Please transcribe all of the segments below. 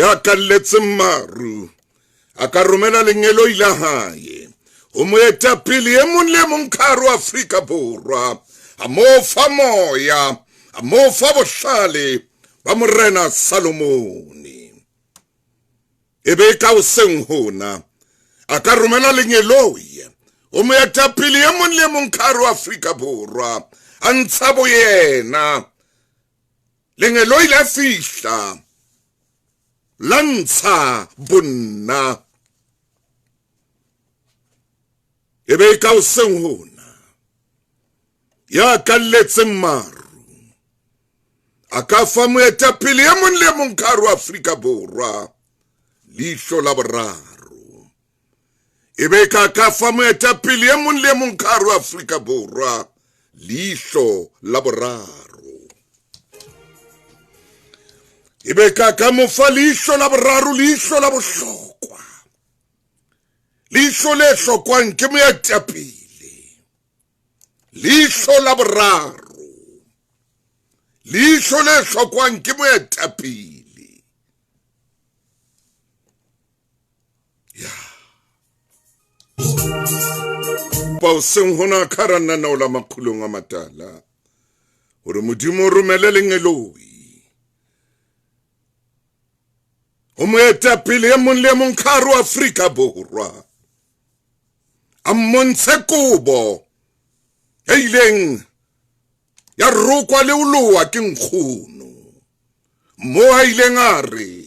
Ya kalletseng maru a ka romela lengeloi la hae ho moetapele e mong le mong ka hare ho Afrika Borwa, a mo fa moya, a mo fa bohlale ba Morena Salomone. E be ka hoseng hona a ka romela lengeloi ho moetapele e mong le mong ka hare ho Afrika Borwa, a ntsha boyena. Lengeloi la fihla la ntsha bonna. E be ka hoseng hona ya kalletseng maru a ka fa moetapele e mong le e mong ka hare ho Afrika Borwa leihlo la boraro. E be ka ka fa moetapele e mong le e mong ka hare ho Afrika Borwa leihlo la boraro. E be ka ka mo fa leihlo la boraro, leihlo la bohlokwa, leihlo le hlokwang ke moetapele, leihlo la boraro, leihlo le hlokwang ke moetapele. Ya paoseng hona ka hara lenaneo la Makgulong a Matala hore Modimo o romele lengeloi ho moetapele e mong le e mong ka hare ho Afrika Borwa, a mmontshe kobo e ileng ya rokwa le ho lowa ke nkgono, mo a ileng a re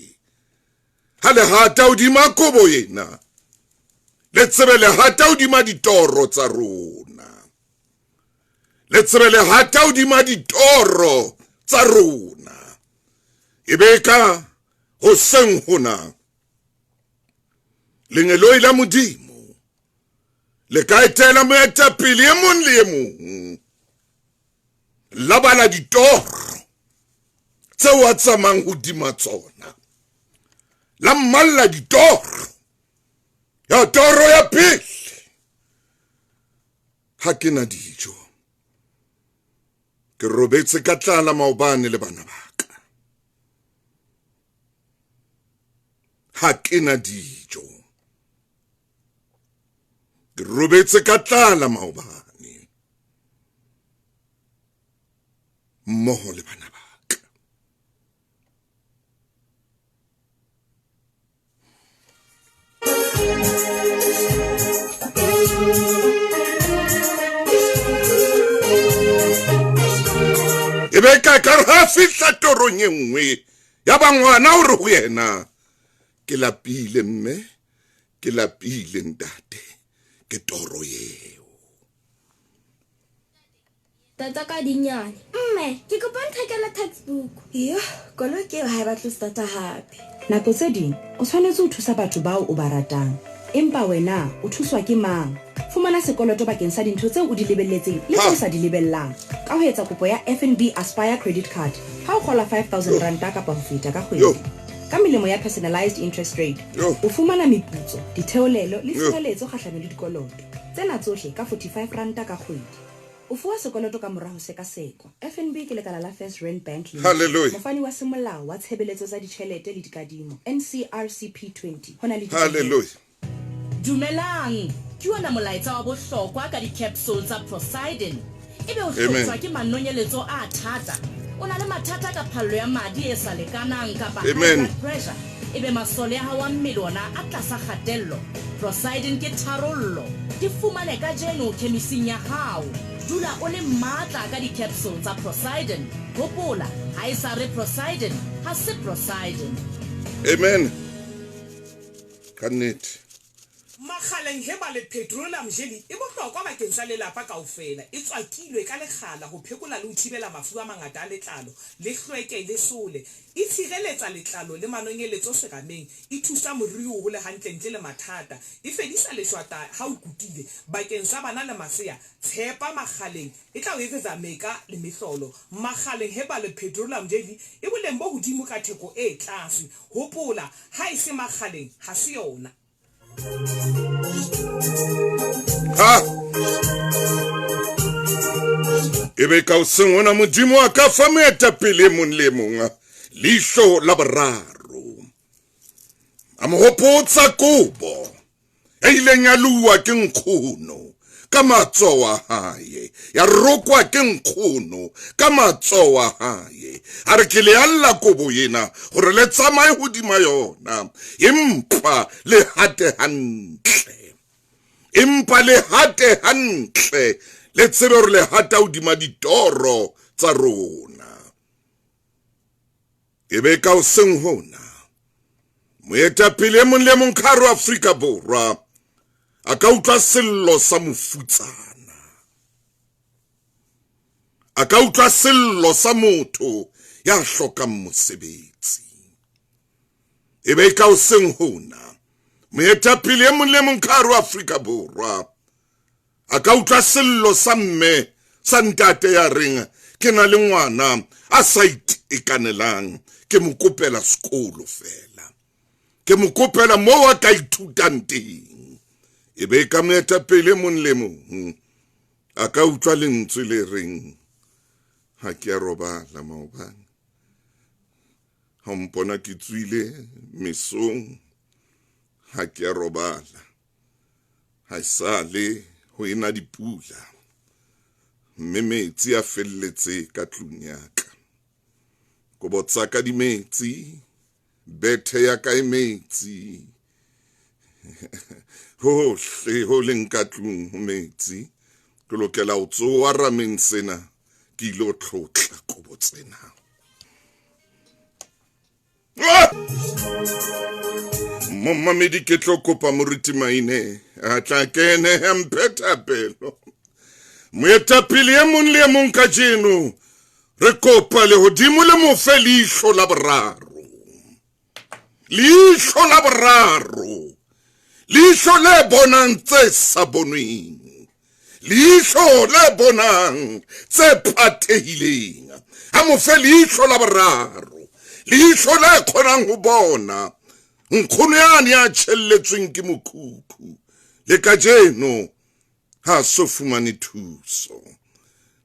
ha le hata hodima kobo ena le tsebe le hata hodima ditoro tsa rona, le tsebe le hata hodima ditoro tsa rona. E be ka hoseng hona lengeloi la Modimo le ka etela moetapele e mong le e mong, la bala ditoro tseo a tsamayang hodima tsona, la mmalla ditoro. Ya toro ya pele, ha ke na dijo, ke robetse ka tlala maobane le bana ba ka, ha ke na dijo, ke robetse ka tlala maobane mmoho le bana ba ka. E be ka ka re ha fihla torong e nngwe ya ba ngwana o re ho yena, ke lapile mme, ke lapile ntate, ke toro eo. Tata ka dinyane. Mme, ke kopa nthekele textbook. Yo, koloi ke eo ha e batle ho starta hape. Nako tse ding o tshwanetse ho thusa batho bao o ba ratang. Empa wena o thuswa ke mang? Fumana sekoloto bakeng sa dintho tseo o di lebelletseng le tseo o sa di lebellang ka ho etsa kopo ya FNB Aspire Credit Card ha o kgola R5000 kapa ho feta ka kgwedi. Ka melemo ya personalised interest rate, o fumana meputso, ditheolelo le tshireletso kgahlano le dikoloto. Tsena tsohle ka R45 ka kgwedi. O fuwa sekoloto ka mora ho sekasekwa. FNB ke lekala la First Rand Bank Limited, Hallelujah. mofani wa semolao wa tshebeletso tsa ditjhelete le dikadimo, NCRCP 20. Ho na le dipehelo. Hallelujah. Dumelang! Ke ona molaetsa wa bohlokwa ka di-capsule tsa Procyden. Ebe o Amen. hlotjwa ke manonyeletso a thata? O na le mathata ka phallo ya madi e sa lekanang kapa high Amen. blood pressure? Ebe masole a hao a mmele ona a tlasa kgatello? Procyden ke tharollo. Di fumane kajeno khemising ya hao. Dula o le matla ka di-capsule tsa Procyden. Hopola, ha e sa re Procyden, ha se Procyden. Amen. Ka nnete. Makgaleng Herbal Petroleum Jelly e bohlokwa bakeng sa lelapa kaofela. E tswakilwe ka lekgala ho phekola le ho thibela mafu a mangata a letlalo, le hlweke le sole. E tshireletsa letlalo le manonyeletso serameng, e thusa moriri ho hole hantle ntle le mathata, e fedisa leshwata ha o kutile. Bakeng sa bana le masea, tshepa Makgaleng e tla o etsetsa meka le mehlolo. Makgaleng Herbal Petroleum Jelly e boleng bo hodimo ka theko e tlase. Hopola, ha e se Makgaleng, ha se yona. Ha e be ka hoseng hona Modimo a ka fa moetapele e mong le e mong leihlo la boraro. A mo hopotsa kobo e ileng ya luwa ke nkgono ka matsoho a hae, ya rokwa ke nkgono ka matsoho a hae. A re ke le alla kobo ena hore le tsamaye hodima yona, empa le hate hantle. Empa le hate hantle, le tsebe hore le hata hodima ditoro tsa rona. E be ka hoseng hona, moetapele e mong le e mong ka hare ho Afrika Borwa a ka utlwa sello sa mofutsana, a ka utlwa sello sa motho ya hlokang mosebetsi. E be ka hoseng hona, moetapele e mong le e mong ka hare ho Afrika Borwa a ka utlwa sello sa mme sa ntate ya reng ke na le ngwana a sa itekanelang, ke mo kopela sekolo fela, ke mo kopela moo a ka ithutang teng. E be ka moetapele mong le mong a ka utlwa lentswe le reng ha ke a robala maobane, ha o mpona ke tswile mesong, ha ke a robala, ha esale ho ena dipula mme metsi a felletse ka tlung ya ka. Kobo tsa ka di metsi, bethe ya ka e metsi, hohle ho leng ka tlung ho metsi. Ke lokela ho tsoha rameng sena, ke ilo tlotla kobo tsena. Momamedi ke tlo kopa moruti Maine a tla kene a mphe thapelo. Moetapele e mong le e mong kajeno re kopa lehodimo le mo fe leihlo la boraro, leihlo la boraro, leihlo le bonang tse sa bonweng, leihlo le bonang tse phathehileng. A mo fe leihlo la boraro, leihlo le kgonang ho bona nkgono yane ya tjhelletsweng ke mokhukhu le kajeno ha so fumane thuso.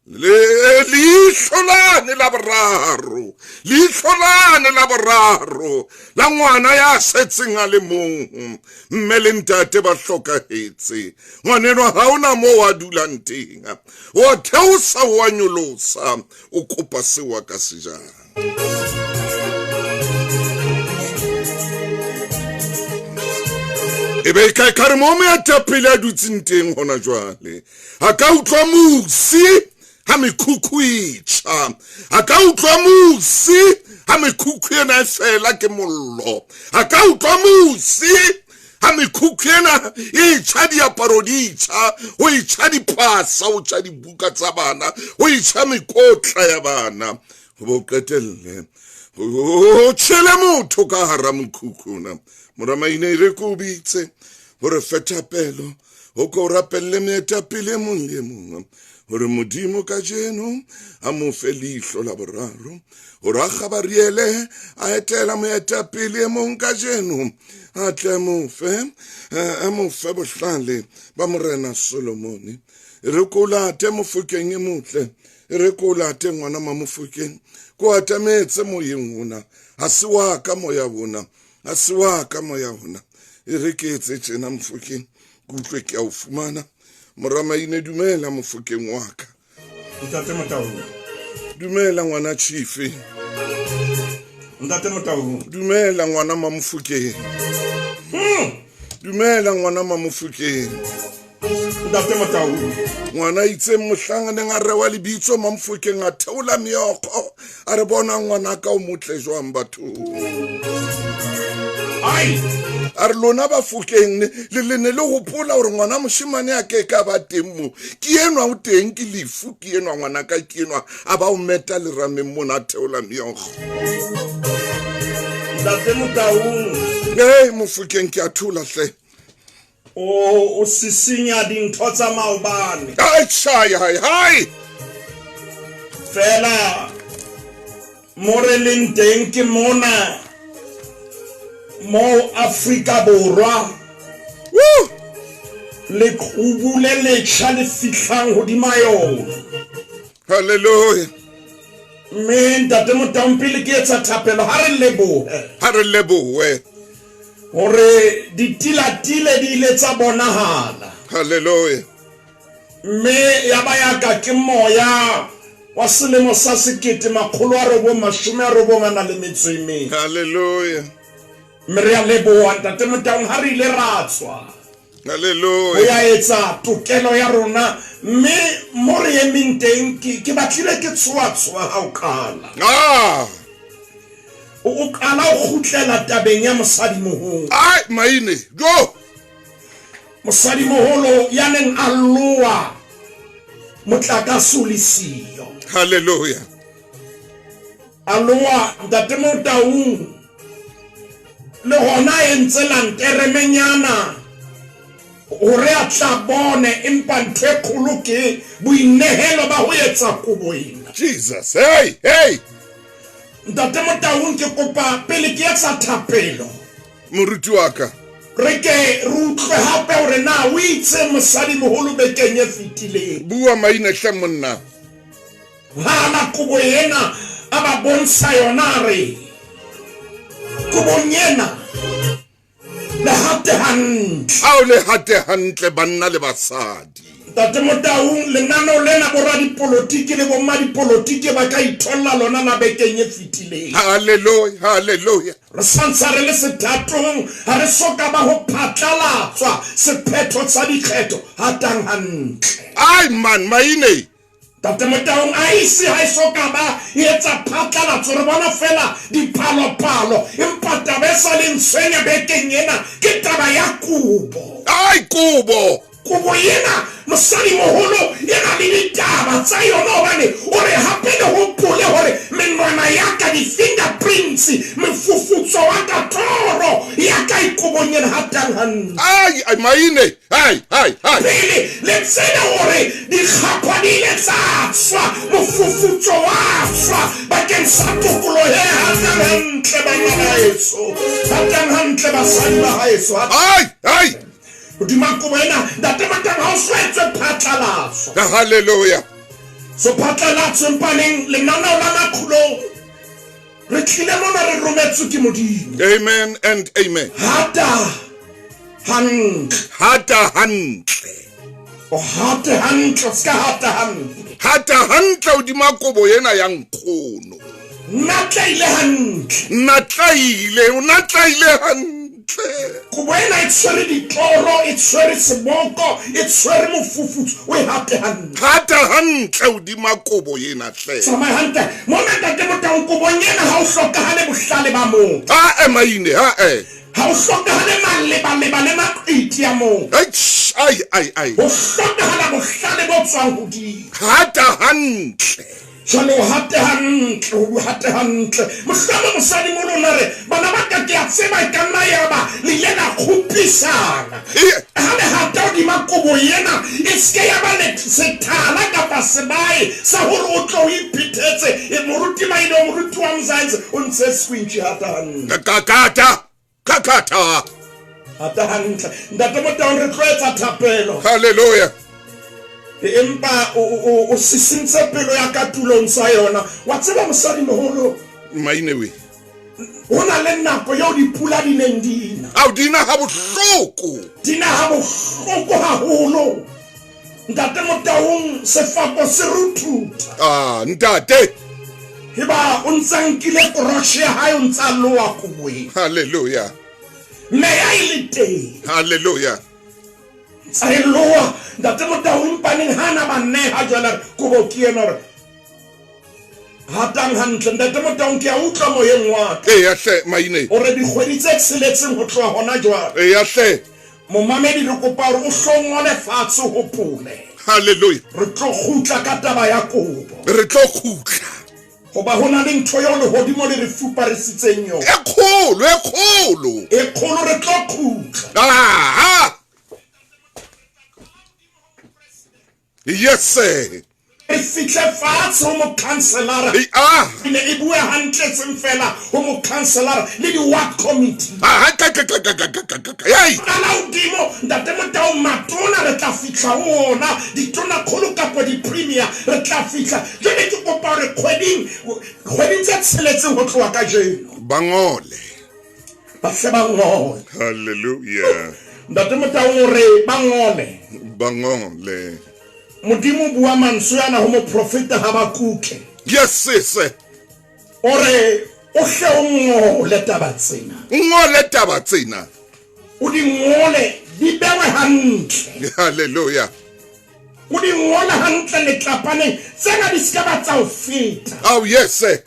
Le leihlo lane la boraro, leihlo lane la boraro la ngwana ya setseng a le mong, mme le ntate ba hlokahetse, ngwanenwa ha ona moo a dulang teng, o a theosa, o a nyolosa, o kopa seo a ka se jang. E be ka ka re mo moetapele a dutseng teng hona jwale a ka utlwa mosi ha mekhukhu e tjha, a ka utlwa mosi ha mekhukhu ena e fela ke mollo, a ka utlwa mosi ha mekhukhu ena e tjha, diaparo di tjha, ho e tjha diphasa, ho tjha dibuka tsa bana, ho e tjha mekotla ya bana, ho bo qetelle ho tjhele motho ka hara mokhukhu ona. Moramaine e re ko bitse hore fe thapelo, o ko rapelle moetapele e mong le e mong hore Modimo kajeno a mo fe leihlo la boraro, hore a Gabariele a etela moetapele e mong kajeno a tle a mo fe, a mo fe bohlale ba Morena Solomone. Re ko late Mofokeng e motle, re ko late ngwana Mamofokeng, ko atametse moyeng ona, ha se wa ka moya ona, ha se wa ka moya ona. E re ke etse tjena Mofokeng, ke utlwe ke a o fumana. Moramaine, dumela Mofokeng wa ka. Ntate Motaung. Dumela ngwana Chief. Ntate Motaung. Dumela ngwana Mamofokeng. Dumela ngwana Mamofokeng. Ntate Motaung. Ngwana itseng mohlang a neng a rewa lebitso Mamofokeng a theola meokgo a re bona ngwana ka o motle jwang bathong. Ai! A re lona Bafokeng le le ne le hopola hore ngwana moshemane a ke ka ba teng mo, ke enwa o teng, ke lefu, ke enwa ngwana ka, ke enwa a ba o meta lerameng mona a theola meokgo. Ntate Motaung. Hey Mofokeng ke a thola hle. O sisinya dintho tsa maobane. Ai chai hai hai. Fela mo re leng teng ke mona mo Afrika Borwa. Woo! Leqhubu le letjha le fihlang hodima yona. Hallelujah. Mme Ntate Motaung, pele ke etsa thapelo, ha re lebohe. Ha re lebohe. Hore ditilatile di ile tsa bonahala. Hallelujah. Mme ya ba ya ka ke moya wa selemo sa 1994. Hallelujah. Mme re a leboha Ntate Motaung ha re ile ra tswa. Hallelujah. Ho ya etsa tokelo ya rona mme mo re emeng teng ke ke batlile ke tshoa-tshoa ha o qala. Ah. O qala o kgutlela tabeng ya mosadimoholo. Ai maine jo. Mosadimoholo ya neng a loa motlakase o le siyo. Hallelujah. A loa Ntate Motaung le hona a entse lanteremenyana hore a tla bone, empa ntho e kgolo ke boinehelo ba ho etsa kobo ena. Jesus, hey, hey. Ntate Motaung, ke kopa pele ke etsa thapelo, Moruti wa ka. Re ke re utlwe hape hore na o itseng mosadimoholo bekeng e fetileng. Bua maina hle monna. Ha na kobo ena a ba bontsha yona a re, Kobong ena le hate hantle. Ao le hate hantle banna le basadi. Ntate Motaung, lenaneo lena boradipolotiki le bommadipolotiki ba ka itholla lona la bekeng e fetileng. Hallelujah, hallelujah. Re sa ntsa re le sethatong, ha re so ka ba ho phatlalatswa sephetho sa dikgetho. Hatang hantle. Ai man, maine. Ntate Motaung a ise ha e so ka ba e etsa phatlalatso, re bona feela dipalopalo, empa taba e sa leng tshwenya bekeng ena ke taba ya kobo. Ai kobo! Kobo ena mosadimoholo e na le ditaba tsa yona hobane o re hape le hopole hore menwana ya ka, di-fingerprints, mefufutso wa ka, toro ya ka e kobong ena hatang hantle. Ai, ai maine! Hai, hai, hai. Pele le tsebe hore dikgapha di ile tsa tswa, mofufutso wa tswa bakeng sa tokoloho e hatang hantle banna ba heso, hatang hantle basadi ba haeso. Hai, hai. Hodima kobo ena, Ntate Matang, ha o so etswe phatlalatso. Hallelujah. So phatlalatso empa neng lenaneo la Makgulong. Re tlile mona re rometswe ke Modimo. Amen and amen. Hata hantle. Hata hantle. O hate hantle, o ska hata hampe. Hata hantle hodima kobo ena ya nkgono. Natlaile hantle. Natlaile, o natlaile hantle. Kobo ena e tshwere ditloro, e tshwere seboko, e tshwere mofufutso, o e hate hantle. Hata hantle hodima kobo ena hle. Tsamaya hantle. Mona Ntate Motaung, kobong ena ha o hlokahale bohlale ba motho. Ha e maine, ha e. Ha o hlokahale malebaleba le maqiti a motho. Eish, ai, ai, ai. Ho hlokahala bohlale bo tswang hodimo. Hata hantle. Jwale o hate hantle, o hate hantle. Mohlomong mosadimoholo o na re, Bana ba ka, ke a tseba e ka nna yaba le ile la kgopisana. Ha le hata hodima kobo ena, e se ke ya ba le sethala kapa sebae sa hore o tlo o iphethetse. E, moruti Maine o moruti wa Mzansi, o ntshe squintshi, hata hantle. Kakata, kakata. Hata hantle. Ntate Motaung, re tlo etsa thapelo. Hallelujah. Empa o, o, o sisintse pelo ya ka tulong sa yona. Wa tseba mosadimoholo. Maine we. Ho na le nako eo dipula di neng di na. Ao, di na ha bohloko. Di na ha bohloko haholo. Ntate Motaung, sefako se ruthutha. Ah, ntate. Eba o ntsa nkile koroshe ya hae o ntsa loa koboeng. Hallelujah. Meya e le teng. Hallelujah. Ntsa e loa. Ntate Motaung mpaneng ha na ba neha jwale re kobo ke ena re hatang hantle. Ntate Motaung ke a utlwa moyeng wa ka. Eya hle maine. Hore dikgwedi tse tsheletseng ho tloha hona jwale. Eya hle. Momamedi re kopa hore o hlo ngole fatshe o hopole. Hallelujah. Re tlo kgutla ka taba ya kobo. Re tlo kgutla. Hoba ho na le ntho eo lehodimo le re fuparisitseng yona. E kgolo, e kgolo. E kgolo, re tlo kgutla. Aha. Yes sir. Re fihle fatshe ho mokhanselara. Ei, ah. E ne e bue hantle seng fela ho mokhanselara le di-ward committee. Ah, ka, ka, ka, ka, ka, ka, ka, ka, ka. Ei. Qala hodimo, Ntate Motau, matona re tla fihla ho ona, ditonakgolo kapa di-premier re tla fihla. Jwale ke kopa hore kgweding, kgweding tse tsheletseng ho tloha kajeno. Ba ngole. Ba hle ba ngole. Hallelujah. Ntate Motaung o re ba ngole. Ba ngole. Modimo o bua mantswe ana ho moprofeta Habakuke. Yes, sis. O re o hle o ngole taba tsena. Ngole taba tsena. O di ngole di bewe hantle. Hallelujah. O di ngole hantle letlapaneng tsena di se ka ba tsa o feta. Oh yes, sir.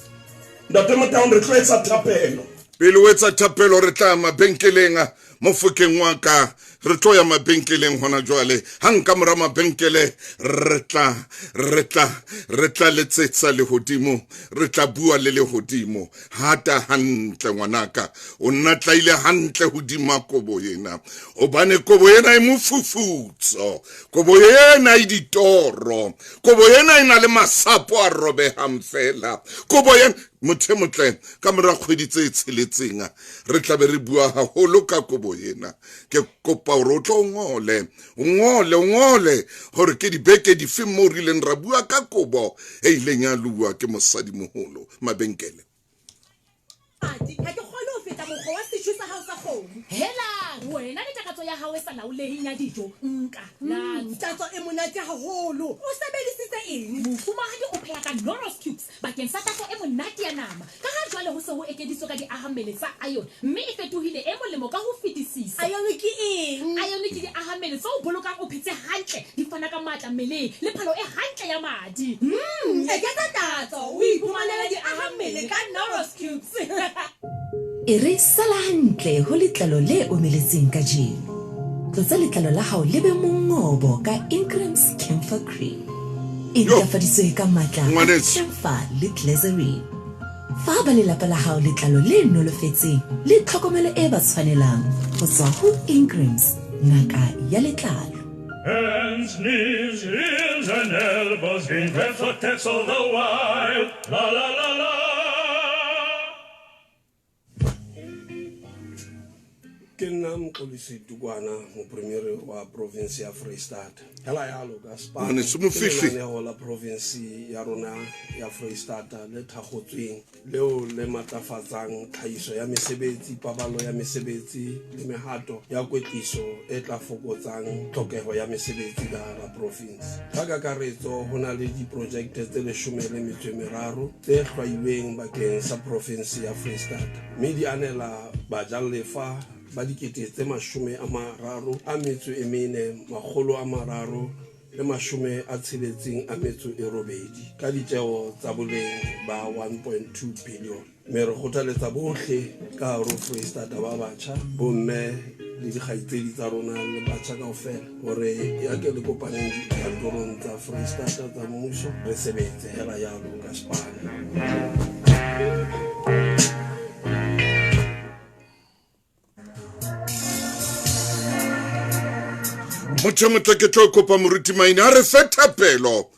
Ntate Motaung re tlo etsa thapelo. Pele o etsa thapelo re tla mabenkeleng mofokeng wa ka re tlo ya mabenkeleng hona jwale hang ka mora mabenkele re tla re tla re tla letsetsa lehodimo re tla bua le lehodimo hata hantle ngwanaka o nna tlaile hantle hodima kobo ena hobane kobo ena e mofufutso kobo ena e ditoro kobo ena e na le masapo a robehang fela kobo ena motho e motle ka mora kgwedi tse tsheletseng re tlabe re bua haholo ka kobo ena ke kopa hore o tlo o ngole o ngole o ngole hore ke dibeke dife moo re ileng ra bua ka kobo e ileng ya luwa ke mosadimoholo mabenkele. Ha ke kgone ho feta mokgwa wa setjhu sa hao sa kgomo. Helang! Wena le takatso ya hao e sa laoleheng ya dijo, nka latswa. Tatso e monate haholo. O sebedisitse eng? Mofumahadi o pheha ka Knorro's Cubes bakeng sa tatso e monate ya nama. Ka ha jwale ho se ho ekeditswe ka diahammele tsa iron mme e fetohile e molemo ka ho fetisisa. Iron ke eng? Iron ke diahammele tse o bolokang o phetse hantle, di fana ka matla mmeleng le phalo e hantle ya madi. Eketsa tatso o iphumanele diahammele ka Knorro's Cubes. E re sala hantle ho letlalo le omeletseng kajeno. Tlotsa letlalo la hao le be mongobo ka Ingram's Camphor Cream. E ntlafaditswe ka matla a camphor le glycerin. Fa ba lelapa la hao letlalo le nolofetseng le tlhokomelo e ba tshwanelang ho tswa ho Ingram's, ngaka ya letlalo. Hands, knees, heels and elbows, Ingrams protects all the while. La la la la. Ke nna Mxolisi Dukwana, mopremiere wa province ya Freistata. Hela yalo ka Spar Ngwaneso ke Mofihli. lenaneo la province ya rona ya Freistata le thakgotsweng leo le matlafatsang tlhahiso ya mesebetsi, paballo ya mesebetsi le mehato ya kwetliso e tla fokotsang tlhokeho ya mesebetsi ka hara province. Ka kakaretso ho na le diprojekte tse 13 tse hlwailweng bakeng sa profinse ya Freistata mme di anela bajallefa ba 33 368 ka ditjeo tsa boleng ba 1.2 billione. Mme re kgothaletsa bohle ka hare ho Freistata ba batjha, bomme le dikgaitsedi tsa rona le batjha kaofela hore ya ke le kopaneng dikantorong tsa Freistata tsa mmuso re sebetse hela jalo ka sepana. Motho motle ke tlo kopa moruti Maine a re fe thapelo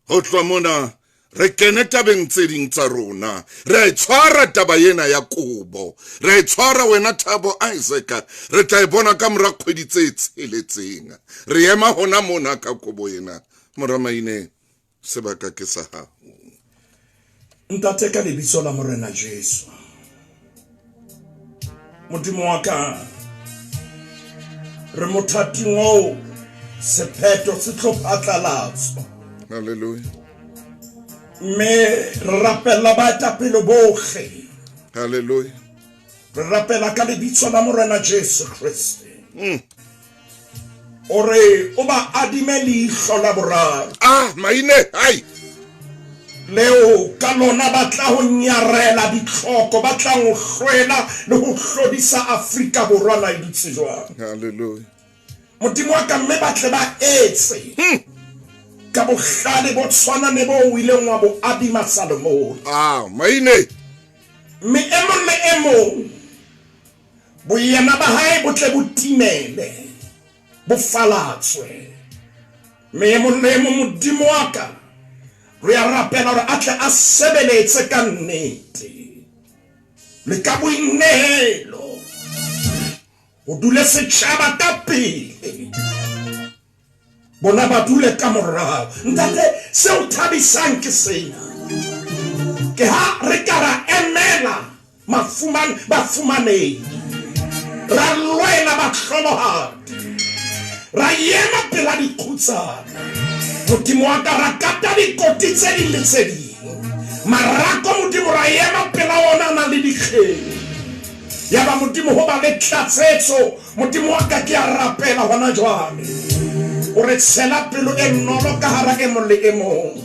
ho tloha mona re kene tabeng tse ding tsa rona. Re a e tshwara taba ena ya kobo, re a e tshwara wena Thabo Isaac, re tla e bona ka mora kgwedi tse tsheletseng. Re ema hona mona ka kobo ena. Mora Maine, sebaka ke sa hao. Ntate, ka lebitso la Morena Jesu, Modimo wa ka, re mothating oo sephetho se tlo phatlalatswa. Hallelujah. Mme re rapella baetapele bohle. Hallelujah. Re rapela ka lebitso la Morena Jesu Kriste. O re o ba adime leihlo la boraro. Ah, maine, hai. Leo ka lona ba tla ho nyarela ditlhoko, ba tlang ho hlwela le ho hlodisa Afrika Borwa na e dutse jwang. Hallelujah. Modimo wa ka, mme ba tle ba etse ka bohlale bo tshwanang le bo o ileng wa bo adima Salomone. Ah, maine. Mme e mong le e mong boyena ba hae bo tle bo timele, bo falatswe. Mme e mong le e mong, Modimo wa ka, re a rapela hore a tle a sebeletse ka nnete le ka boinehelo, ho dule setjhaba ka pele, bona ba dule ka morao. Ntate, seo thabisang ke sena, ke ha re ka ra emela mafuman bafumanehi. Ra lwela bahlolohadi, ra ema pela dikhutsana. Modimo wa ka, ra kata dikoti tse ding le tse ding. Marako, Modimo, ra ema pela ona a nang le dikgeo. Yaba, Modimo, ho ba le tlatsetso. Modimo wa ka, ke a rapela hona jwale, o re tshela pelo e nolo ka hara e mong le e mong.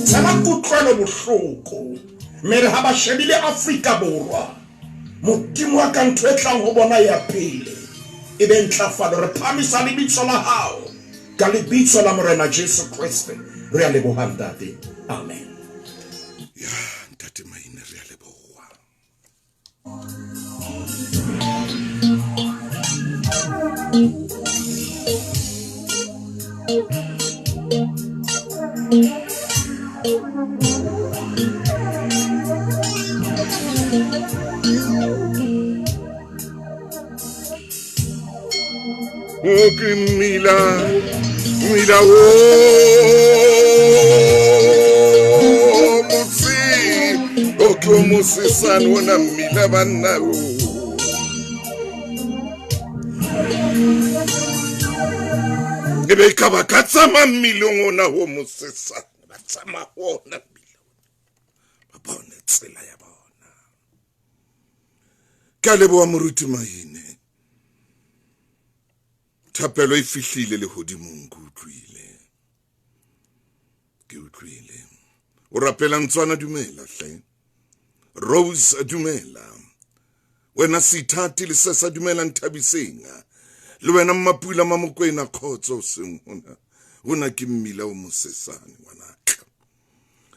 Tshela kutlwelo bohloko. Mme re ha ba shebile Afrika Borwa, Modimo wa ka, ntho e tlang ho bona ya pele e be ntlafalo. Re phahamisa lebitso la hao ka lebitso la Morena Jesu Kreste. Re a leboha, Ntate. Amen. Ya, Ntate Maine, re a leboha. O ke mmila, mmila o motse, o ke o mosesane ona mmila banna o. E be e ka ba ka tsamaya mmileng ona o mosesane, ba tsamaya ona mmila ona, ba bone tsela ya bona. Ke a leboha Moruti Maine. Thapelo e fihlile lehodimong, ke utlwile. Ke utlwile. O rapela ntswana dumela hle. Rose dumela. Wena Seithati le Sesa dumela Nthabiseng. Le wena Mmapula Mamokwena khotso seng hona. Hona ke mmila o mosesane ngwanaka.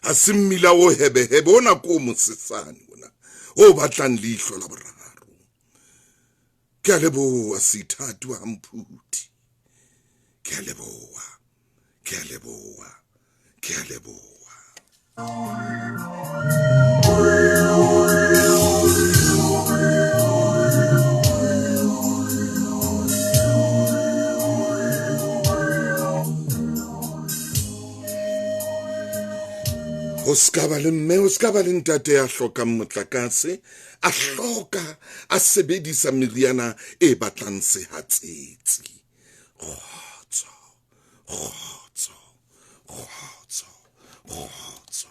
Ha se mmila o hebehebe, ona ke o mosesane ona o batlang leihlo la boraro. Ke a leboha Seithati wa Mphuthi. Ke a leboha. Ke a leboha. Ke a leboha. Ho ska ba le mme, ho ska ba le ntate ya hlokang motlakase, a hloka a sebedisa meriana e batlang sehatsetsi. Kgotso, kgotso, kgotso, kgotso.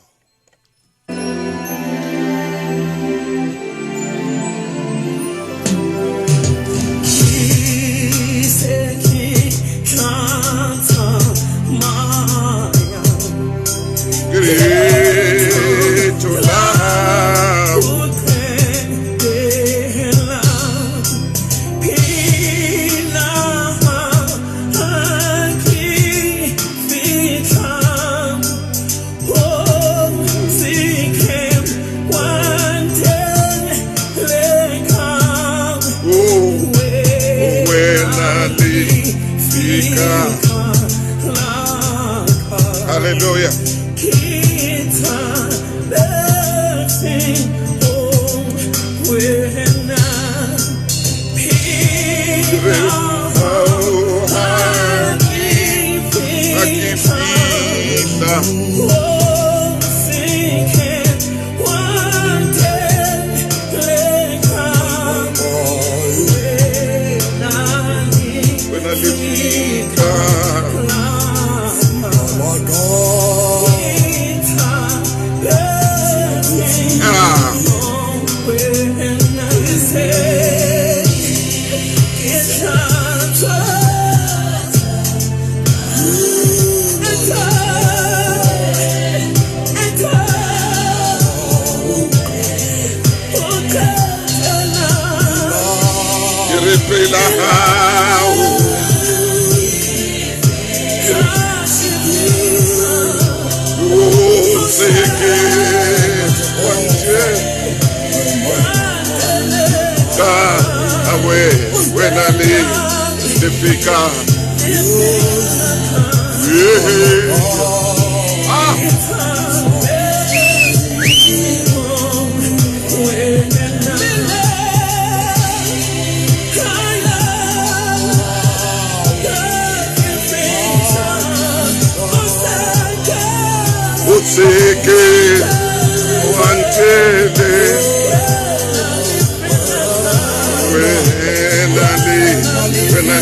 Hallelujah.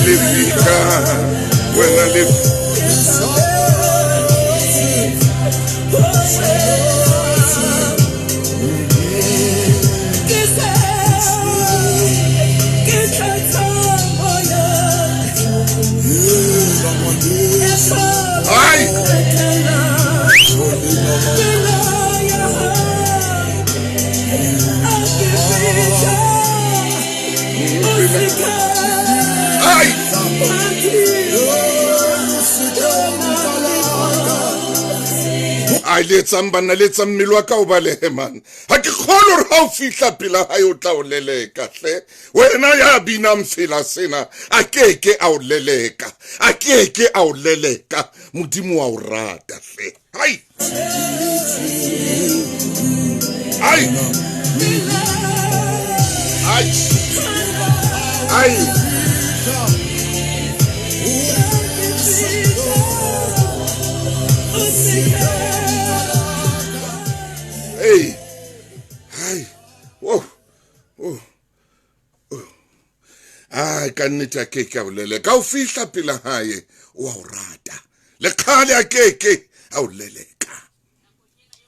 lefika, wena lefika. Ai! Ai! Ai le etsang banna, le etsang mmele wa ka o balehe man. Ha ke kgolwe hore ha o fihla pela hae o tla o leleka hle. Wena ya binang fela sena a keke a o leleka, a keke a o leleka. Modimo wa o rata hle. Hai! Ai! Ai! Ai! Hey! Hai! Oh! Oh! Oh! Ai, ka nnete a keke a o leleka. O fihla pela hae, o a o rata. Le kgale a keke a o leleka.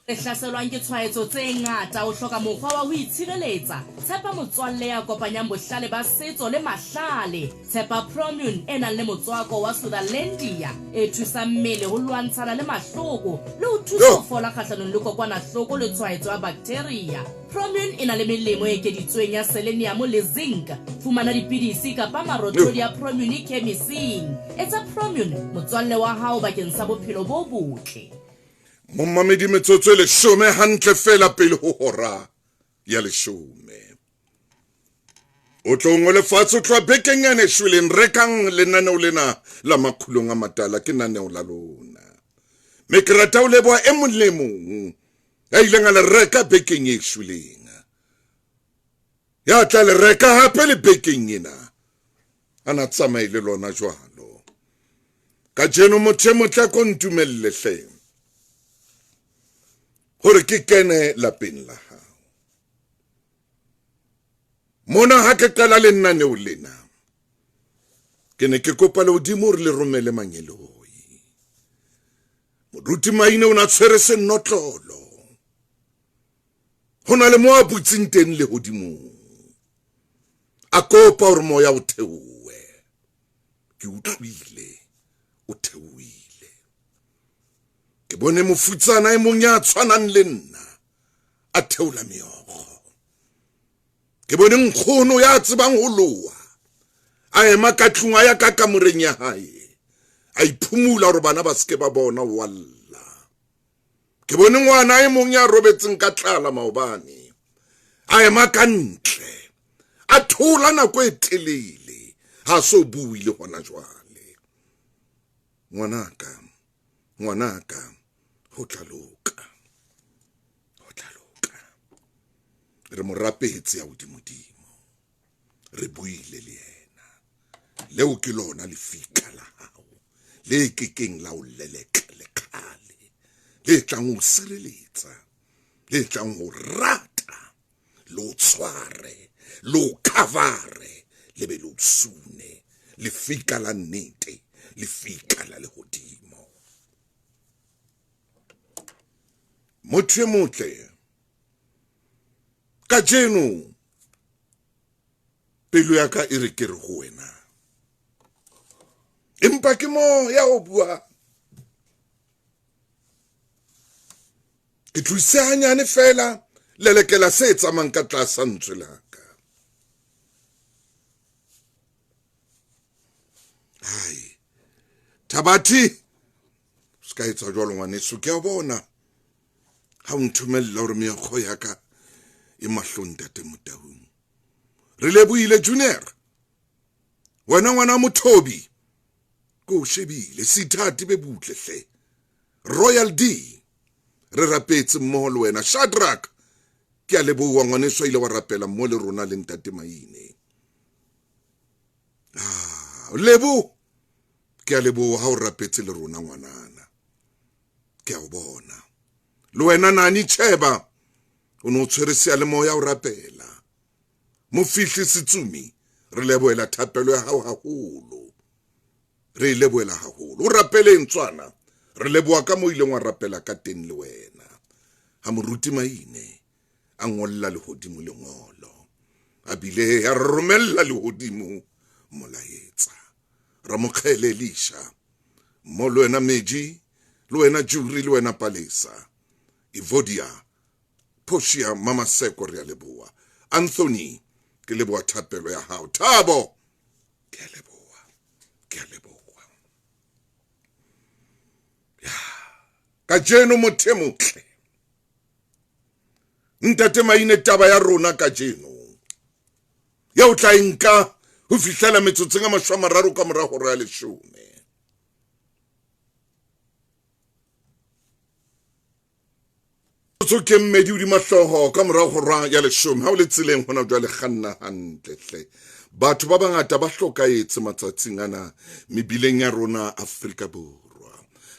Re hlaselwang ke tshwaetso tse ngata, o hloka mokgwa wa ho itshireletsa. Tshepa motswalle ya kopanyang bohlale ba setso le mahlale. Tshepa Promune e nang le motswako wa Sutherlandia e thusang mmele ho lwantshana le mahloko le ho thusa ho fola kgahlanong le kokwanahloko le tshwaetso ya baktheria. Promune e na le melemo e ekeditsweng ya selenium le zinc. Fumana dipidisi kapa marothodi a Promune khemising. Etsa Promune motswalle wa hao bakeng sa bophelo bo botle. Momamedi, metsotso e leshome hantle fela pele ho hora ya leshome. O tlo ngole fatshe o tloha bekeng yane e shweleng. Rekang lenaneo lena la Makgulong a Matala, ke naneo la lona. Mme ke rata ho leboha e mong le e mong ya ileng a le reka bekeng e shweleng, ya tla le reka hape le bekeng ena, a na tsamaye le lona jwalo. Kajeno motho e motle a ko ntumelle hle hore ke kene lapeng la hao. Mona ha ke qala lenaneo lena, ke ne ke kopa lehodimo hore le romele mangeloi. Moruti Maine o na tshwere senotlolo. Ho na le mo a butseng teng lehodimong. A kopa hore moya o theohe. Ke utlwile o theohile. Ke bone mofutsana e mong ya tshwanang le nna a theola meokgo. Ke bone nkgono ya tsebang ho loa a ema ka tlung, a ya ka kamoreng ya hae, a iphumula hore bana ba seke ba bona wa lla. Ke bone ngwana e mong ya robetseng ka tlala maobane a ema ka ntle a thola nako e telele, ha so bue le hona jwale. Ngwanaka, ngwanaka, ho tla loka, ho tla loka. Re mo rapetse ya hodimodimo, re buile le yena. Leo ke lona lefika la hao le kekeng la o leleka le kgale, le tlang ho sireletsa, le tlang ho rata, le o tshware, le o khavare, le be le o sune. Lefika la nnete, lefika la lehodimo. Motho e motle kajeno, pelo ya ka e re ke re ho wena, empa ke moya o buang. Ke tlose hanyane fela, lelekela se tsamayang ka tlasa ntswe la ka. Hai, Thabathi, se ka etsa jwalo ngwaneso, ke a bona ha o nthomella hore meokgo ya ka e mahlong ntate Motaung. Re lebohile Junior, wena ngwana Mothobi, ke o shebile sithati be butle hle. Royal D, re rapetse mmoho le wena. Shadrack, ke a leboha ngwaneso, ile wa rapela mmoho le rona le ntate Maine. Lebo, ke a leboha ha o rapetse le rona ngwanana, ke a o bona. Le wena Nani Cheba, o ne o tshwere seyalemoya o rapela. Mofihli Setsumi, re lebohela thapelo ya hao haholo. Re e lebohela haholo. O rapeleng tswana. Re leboha ka mo ileng wa rapela ka teng le wena. Ha moruti Maine a ngolla lehodimo lengolo, a bile a romella lehodimo molaetsa. Ramokgele Elisha, mo le wena Meji, le wena Juri, le wena Palesa, Evodia, Portia, Mamaseko, re a leboha. Anthony, ke leboha thapelo ya hao. Thabo, ke a leboha, ke a leboha. Ya, kajeno motho e motle. Ntate Maine, taba ya rona kajeno ya o tla e nka ho fihlela metsotsong a 30 ka mora hora ya 10. Metsotso ke mmedi hodima hlooho ka mora hora ya 10. Ha o le tseleng hona jwale, kganna hantle hle. Batho ba bangata ba hlokaetse matsatsing ana mebileng ya rona Afrika Borwa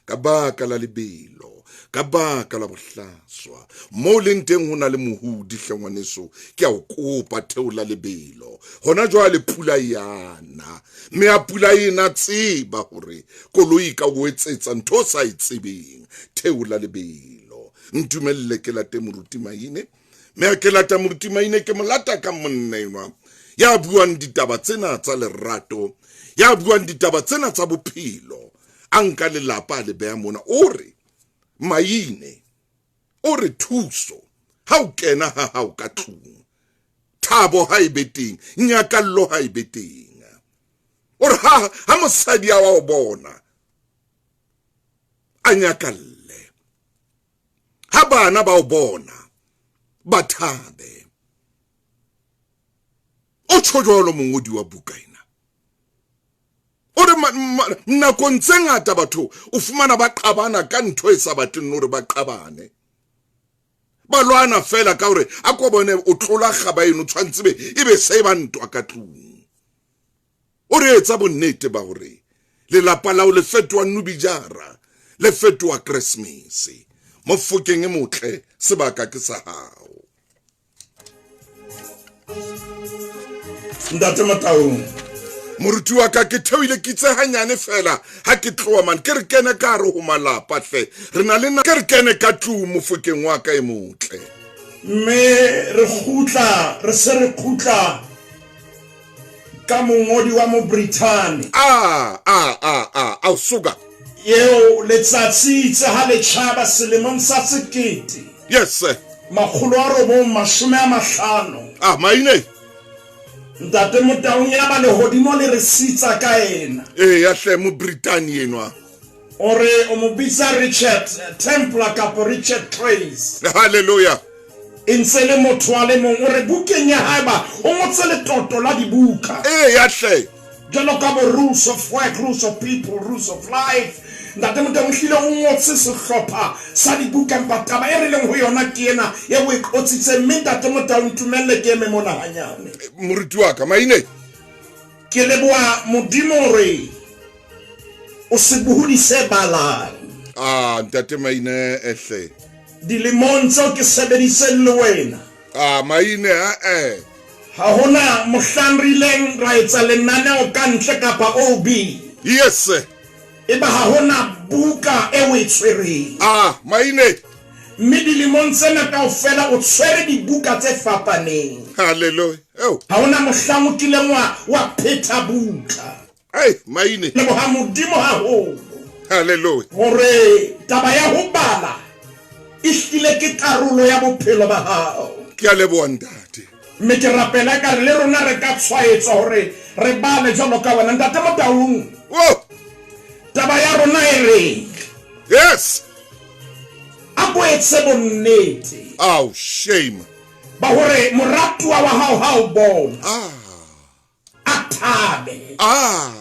ka baka la lebelo, ka baka la bohlaswa. Mo leng teng ho na le mohudi hle ngwaneso, ke a o kopa theola lebelo. Hona jwale pula yana, mme a pula ena tseba hore koloi ka o etsetsa ntho o sa e tsebeng. Theola lebelo. Ntumelle ke late moruti Maine, mme a ke lata moruti Maine ke mo lata ka monna enwa ya buang ditaba tsena tsa lerato, ya buang ditaba tsena tsa bophelo. A nka lelapa a le beha mona. O re Maine, o re thuso ha o kena ha hao ka tlung, thabo ha e be teng, nyakallo ha e be teng. O re ha mosadi a wa o bona a nyakalle, ha bana ba o bona ba thabe. O tjho jwalo mongodi wa buka ena. O re nakong tse ngata batho o fumana ba qabana ka ntho e sa batleng hore ba qabane. Ba lwana fela ka hore a ko bone o tlola kgaba eno, tshwantse be e be se ba ntwa ka tlung. O re etsa bonnete ba hore lelapa lao le fetoha Nubijara, le fetoha Keresemese. Mofokeng e motle, sebaka ke sa hao. Ntate Motaung, moruti wa ka, ke theohile ke itse hanyane fela ha ke tloha man, ke re kene ka hare ho malapa hle. Re na le na ke re kene ka tlung mofokeng wa ka e motle. Mme re kgutla, re se re kgutla ka mongodi wa Mobrithani. A, a, a, a, a, suka. Eo letsatsi itse ha le tjhaba selemong sa sekete. Yes, sir. 950. Ah, maine. Ntate Motaung, ya ba lehodimo le re sitsa ka ena. Ee, ya hle Mobritani enwa. O re o mo bitsa Richard Templar kapa Richard Trace. Hallelujah. E ntse le motho a le mong. O re bukeng ya hae ba o ngotse letoto la dibuka. Ee, ya hle. Jwalo ka bo Rules of Work, Rules of People, Rules of Life. Ntate Motaung ehlile o ngotse sehlopha sa dibuka, empa taba e re leng ho yona ke ena e o e qotsitseng. Mme Ntate Motaung, ntumelle ke eme mona hanyane. Moruti wa ka, maine. Ke leboha Modimo hore o sebohodi se balang. Ah, Ntate Maine ehle. Dilemong tseo ke sebeditseng le wena. Ah, Maine a eh. Ha hona mohlang re ileng ra etsa lenaneo ka ntle kapa OB. Yes sir. Eba ha hona buka e o e tshwereng. Ah, Maine. Mme dilemong tsena kaofela o tshwere dibuka tse fapaneng. Hallelujah. Oh. Ha hona mohlang o kileng wa wa phetha buka. Hey, Maine. Leboha Modimo haholo. Hallelujah. Hore taba ya ho bala e hlile ke karolo ya bophelo ba hao. Ke a leboha ntate. Mme ke rapela ka re le rona re ka tshwaetswa hore re bale jwalo ka wena Ntate Motaung. Oh. Taba ya rona e reng? Yes. A ko etse bonnete. Oh, shame. Ba hore moratuwa wa hao ha o bona. Ah. A thabe. Ah.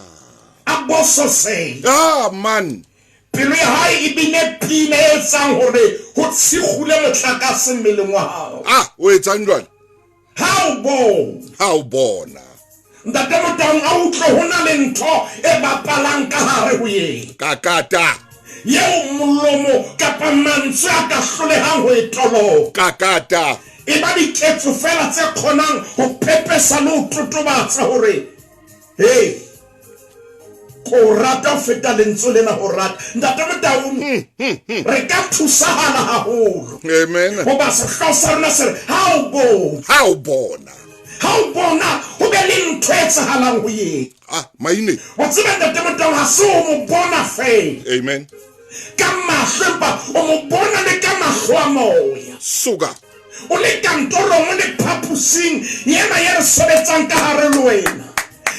A bososele. Ah, man. Pelo ya hae e bine pina e etsang hore ho tshikgule motlakase mmeleng wa hao. Ah, o etsang jwale? Ha o bona. Ha o bona. Ntate Motaung a utlwe ho na le ntho e bapalang ka hare ho yena. Kakata. Yeo molomo kapa mantswe a ka hlolehang ho e toloka. Kakata. E ba diketso feela tse kgonang ho pepesa le ho totobatsa hore, hei, Ko o rata ho feta lentswe lena ho rata. Ntate Motaung, re ka thusahala haholo. Amen. Hoba sehlooho sa rona se re, Ha o bona. Ha o bona. Ha o bona ho be le ntho e etsahalang ho yena. Ah, maine. Wa tseba Ntate Motaung ha se o mo bona feela. Amen. Ka mahlo empa o mo bona le ka mahlo a moya. Suka. O le kantorong, o le phaposing yena ye re sebetsang ka hare le wena.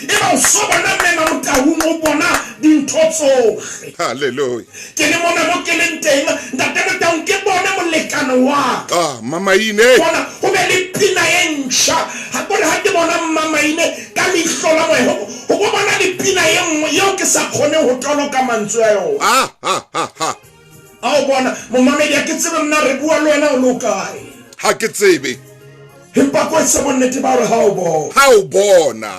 Eba o so bona Mena Motaung, o bona dintho tsohle. Hallelujah. Ke le mona mo ke leng teng, Ntate Motaung, ke bone molekane wa ka. Ah, Mamaine. Bona, ho be le pina e ntjha. Ha kore ha ke bona Mmamaine ka leihlo la moya, ho, ho bo bona le pina e nngwe eo ke sa kgoneng ho toloka mantswe a yona. Ah, ha, ha, ha. A o bona, momamedi, ha ke tsebe mna re bua le wena o le o kae. Ha ke tsebe. Empa ko etse bonnete ba hore ha o bona. Ha o bona.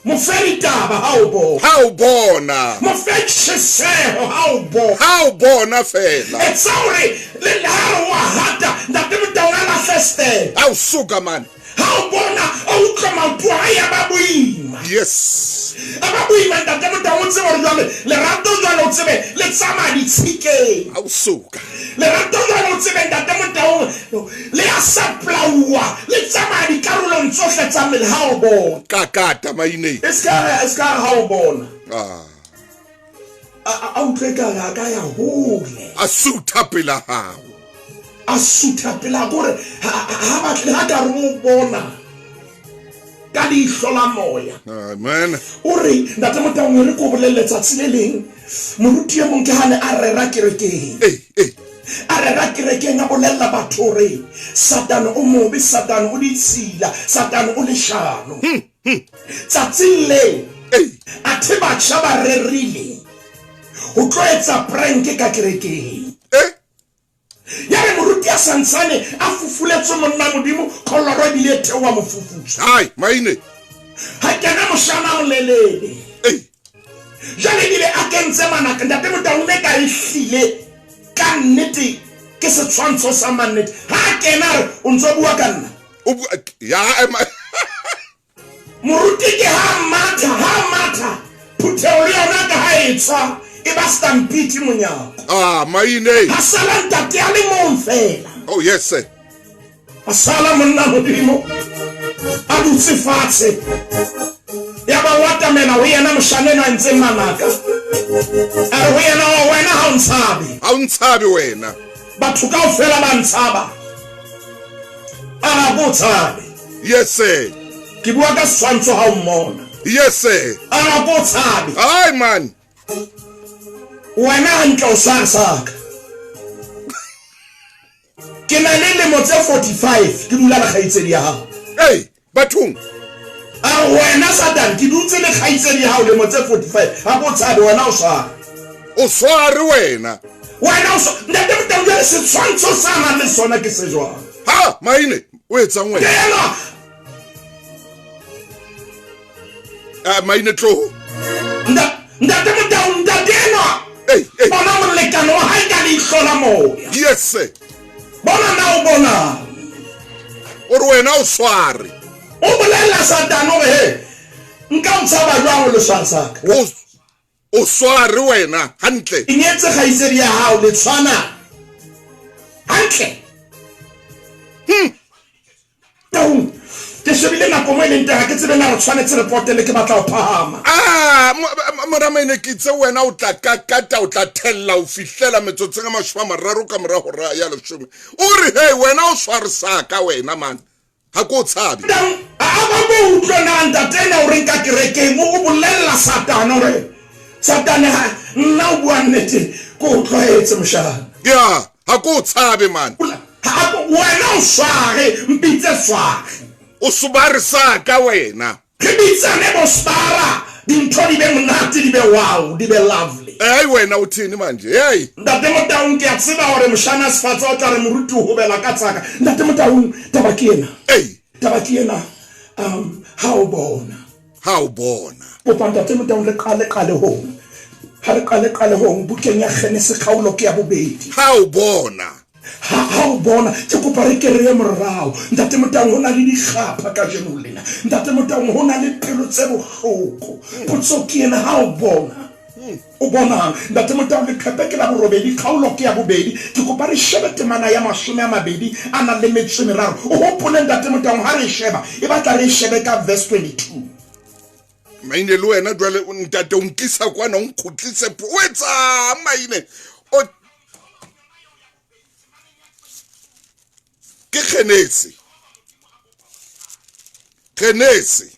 Mo fe ditaba ha o bona. Ha o bona. Mo fe tjheseho ha o bona. Ha o bona fela. Etsa hore le ha re o a hata, Ntate Motaung a lahle step. Ao suka man. Ha o bona o utlwa maoto a hae a ba boima. Yes. A ba boima Ntate Motaung o tsebe hore jwale lerato jwale o tsebe le tsamaya ditshikeng. Ao suka. Lerato jwale o tsebe Ntate Motaung le a saplauwa le tsamaya dikarolong tsohle tsa mmele ha o bona. Kakata maineng. E ska re e ska re ha o bona. Ah. A a utlwe ekare a ka ya hole. A sutha pela hao. A sutha pela kore ha ha batle ha ka re o bona ka leihlo la moya. Amen. O re Ntate Motaung re ko bolelle tsatsi le leng moruti e mong ke hane a rera kerekeng. Ee, ee. A rera kerekeng a bolella batho hore Satane o mobe, Satane o ditshila, Satane o leshano. Tsatsing leo, athe batjha ba rerile ho tlo etsa prank ka kerekeng. Ya re moruti a santsane a fufuletswe monna Modimo, kholoro ebile e theoha mofufutso. Hai, maine. Ha kena moshana a molelele. Jwale ebile a kentse manaka. Ntate Motaung ne ka ehlile ka nnete ke setshwantsho sa mannete. Ha a kena a re, o ntso bua ka nna. O bua ya ema. Moruti ke ha matha, ha matha. Phutheho le yona ka ha e tswa e ba stampiti monyako. Ah, maine. Ha sala ntate a le mong fela. Oh yes sir. A sala monna Modimo a dutse fatshe. Ya ba o atamela ho yena moshana enwa a entseng manaka. A re ho yena, oh, wena ha o ntshabe. Ha o ntshabe wena. Batho kaofela ba ntshaba. A ga ko tshabe. Yes sir. Ke bua ka setshwantsho ha o mmona. Yes sir. A ga ko tshabe. Ai man. Wena hantle o sware sa ka. Ke na le lemo tse 45 ke dula le kgaitsedi ya hao. Hey, bathong. A wena Satan ke dutse le kgaitsedi ya hao lemo tse 45. Ha ko tshabe wena o sware. O sware wena. Wena o ntate Motau jwale setshwantsho sa nang le sona ke se jwang? Ha, maine, o etsang wena? Tela. Ah, maine tloho. Ntate Motau, ntate enwa. Hey, hey. Bona molekane wa hae ka leihlo la moya. Yes, sir. Bona na o bona. O re wena o sware. O bolella Satane hore he, nka o tshaba jwang o le sware sa ka? O sware wena hantle. Ke nyetse kgaitsedi ya hao, le tshwana hantle. Taung, ke shebile nako mo e leng teng, ha ke tsebe na re tshwanetse re potele, ke batla ho phahama. Ah, mora Maine, ke itse wena o tla kakata, o tla thella ho fihlela metsotsong a 30 ka mora hora ya 10. O re, hey, wena o sware sa ka wena, man. Ha ke o tshabe. Taung, a ba mo utlwe na ntate ena o reng ka kerekeng, o bolella Satane hore, Satane, ha nna o bua nnete, ke o tlwaetse moshana. Ya, ha ke o tshabe, man. Wena o sware, mpitse sware. O sobare sa ka wena. Re bitsane bo spara, dintho di be monate, di be wow, di be lovely. Hey wena o thini manje, hey. Ntate Motaung, ke a tseba hore moshana Sefatsa o tla re moruti o hobela ka tsaka. Ntate Motaung, taba ke ena. Hey. Taba ke ena, ha o bona. Ha o bona. Kopa Ntate Motaung re qale qalehong. Ha re qale qalehong bukeng ya Genese kgaolo ke ya bobedi. Ha o bona. Ha, ha o bona, ke kopa re ke re ye morao. Ntate Motaung, ho na le dikgapha kajeno lena. Ntate Motaung, ho na le pelo tse bohloko. Potso ke ena, ha o bona. O bonang? Ntate Motau, leqhepe ke la borobedi, kgaolo ke ya bobedi. Ke kopa re shebe temana ya 22 a nang le metso e meraro. O hopole, Ntate Motaung, ha re e sheba, e batla re e shebe ka verse 22. Maine le wena jwale ntate o nkisa kwana o nkgutlise o etsang maine o ke Genesi Genesi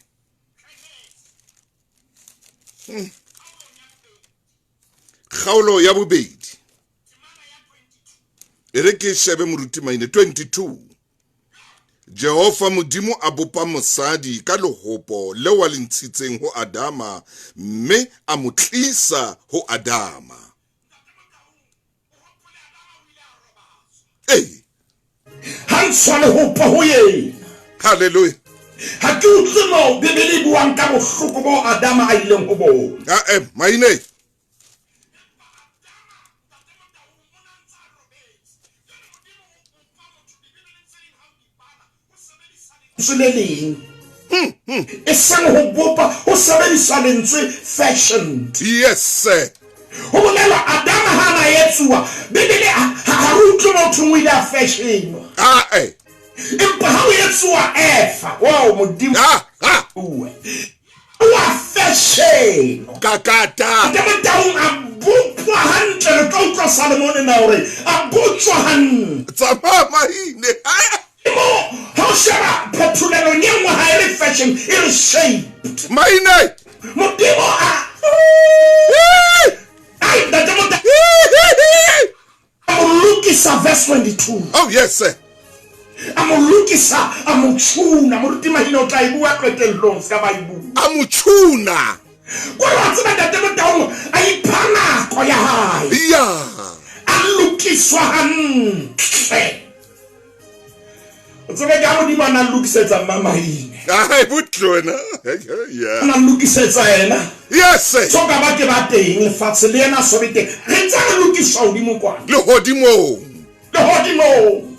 Kgaolo ya bobedi e re ke shebe moruti maine 22 Jehova Modimo a bopa mosadi ka lehopo leo a le ntshitseng ho Adama mme a mo tlisa ho Adama. Ee. Ha ntshwa lehopo ho yena. Hallelujah. Ha ke utlwe moo Bibele e buang ka bohloko bo Adama a ileng ho bona. Ah, maine. Lentswe le leng e seng ho bopa, ho sebediswa lentswe fashioned. Yes sir. Ho bolela Adama ha na etsuwa, Bibele ha re utlwe mo thweng o ile a fashionwa. Ah eh. Empa ha o etsuwa Eva, wow Modimo. Ah ah. Uwe. Wa fashionwa. Kakata. Ke Motaung a bopwa hantle, re tlo utlwa Salomone na hore a botjwa hantle. Tsamaya mahine. Mo ha o sheba phetholelong e nngwe ha e re fashion, e re shaped. Maine. Modimo a Ai, ntate Mota. A mo lokisa verse 22. Oh yes sir. A mo lokisa, a mo tshuna. Moruti Mahine o tla e bua qetellong, se ka ba e bua. A mo tshuna. Kore wa tseba ntate Motaung a ipha nako ya hae. Yeah. A lokiswa hantle. O tsebe ka Modimo a na lokisetsa Mma Mahine. Ai butle wena. Yeah. A na lokisetsa yena. Yes sir. So ka ba ke ba teng lefatshe le yena so be teng. Re ntse re lokiswa hodimo kwana. Lehodimong. Lehodimong.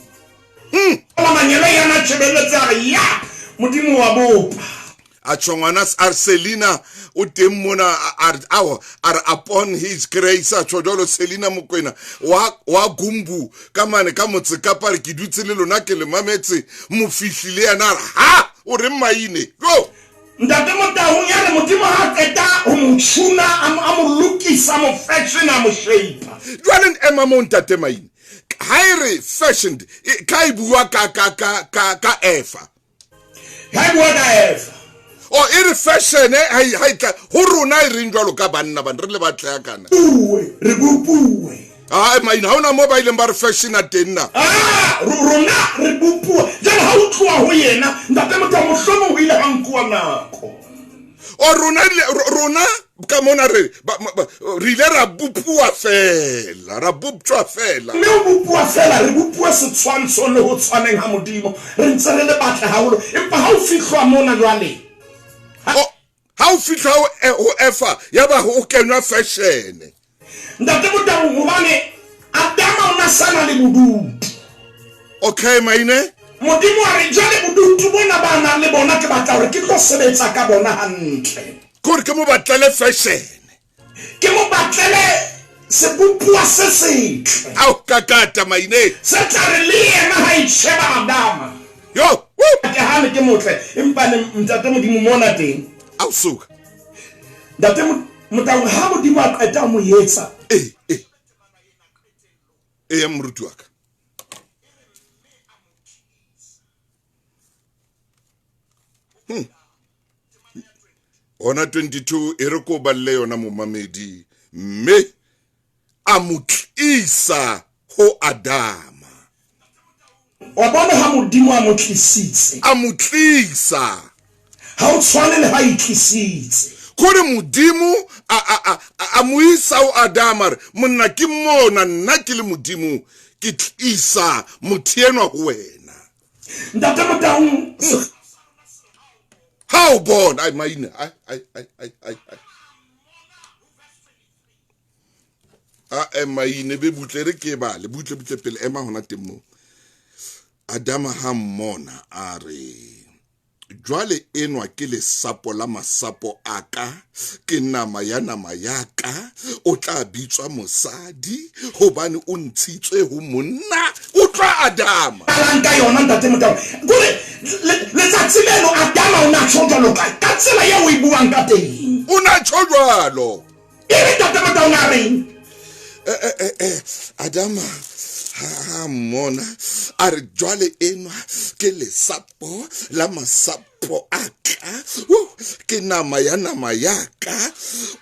Ola mangeloi a na tjhebelletse a re ya Modimo wa bopa. A tjho ngwana Arselina o teng mona a re upon his grace a tjho jwalo Selina Mokwena wa Gumbu ka mane ka motse Kapa re ke dutse le lona ke le mametse mofihli le yena a re ha o reng maine go Ntate Motaung ya re Modimo ha qeta ho mo tshuna a mo lokisa mo fashion a mo shape. Jwale ema mo ntate Maine ha e re fashioned ka e bua ka ka ka ka ka Eva. Ha e bua ka Eva. O e re fashion ha e tla ho rona e reng jwalo ka banna bana re le batla ya kana. Puwe re bopuwe. Ah maina ha ona mo ba ileng ba re fashion a teng na. Ah rona re bopuwe. Jwale ha o tloha ho yena ntate Motaung mohlomong ho ile ha nkuwa nako. O rona rona ka mona re re ile ra bopuwa fela, ra boptjwa fela. Mme o bopuwa fela, re bopuwa setshwantshong le ho tshwaneng ha Modimo. Re ntse re le batle haholo. Empa ha o fihlwa mona jwale. Ha o fihlwa ho Eva, yaba ho kenywa fashion. Ntate Motaung, hobane Adama o na sana le bodutu. Okay, maine. Modimo a re jwale bodutu bona ba nang le bona ke batla hore ke tlo sebetsa ka bona hantle. Kore ke mo batlele fashion. Ke mo batlele sebopuwa se setle. Ao kakata maine. Se tla re le yena ha e sheba Adama. Yo. Ke hane ke motle empa ne ntate Modimo mona teng. Ao suka. Ntate Motaung ha Modimo a qeta mo etsa. Eh moruti wa ka. Ona 22 e re ko balle yona momamedi mme a mo tlisa ho Adama. Wa bona ha Modimo a mo tlisitse. A mo tlisa. Ha o tshwane le ha e tlisitse. Kore Modimo a mo isa ho Adama re monna ke mona nna ke le Modimo ke tlisa motho enwa ho wena. Ntate Motaung ha o bona ai maina ai ai ai ai ai a ema ine be butle re ke bale butle butle pele ema hona teng mo. Adama ha mmona a re Jwale enwa ke lesapo la masapo a ka, ke nama ya nama ya ka, o tla bitswa mosadi, hobane o ntshitswe ho monna. Utlwa Adama. Qalang ka yona, Ntate Motau. Kore, letsatsi leno Adama o na tjho jwalo ka, ka tsela eo o e buang ka teng. O na tjho jwalo. E re, Ntate Motau, na reng? Eh, eh, eh, eh, Adama ha mmona a re jwale enwa ke lesapo la masapo a ka, ke nama ya nama ya ka,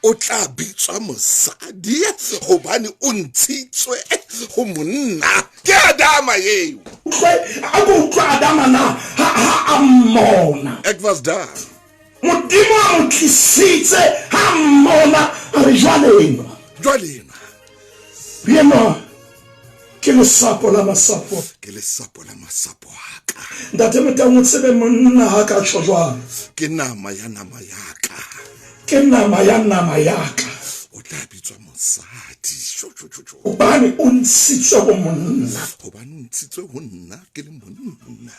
o tla bitswa mosadi hobane o ntshitswe ho monna. Ke Adama eo. A ko utlwa Adama na ha ha a mmona. Ek was daar. Modimo a mo tlisitse, ha a mmona, a re, Jwale enwa. Jwale enwa. Enwa ke lesapo la masapo. Ke lesapo la masapo a ka. Ntate Motaung, o tsebe monna ha ka tjho jwalo. Ke nama ya nama ya ka. Ke nama ya nama ya ka. O tla bitswa mosadi. Sho, sho, sho, sho. Hobane o ntshitswe ho monna. Hobane o ntshitswe ho nna ke le monna.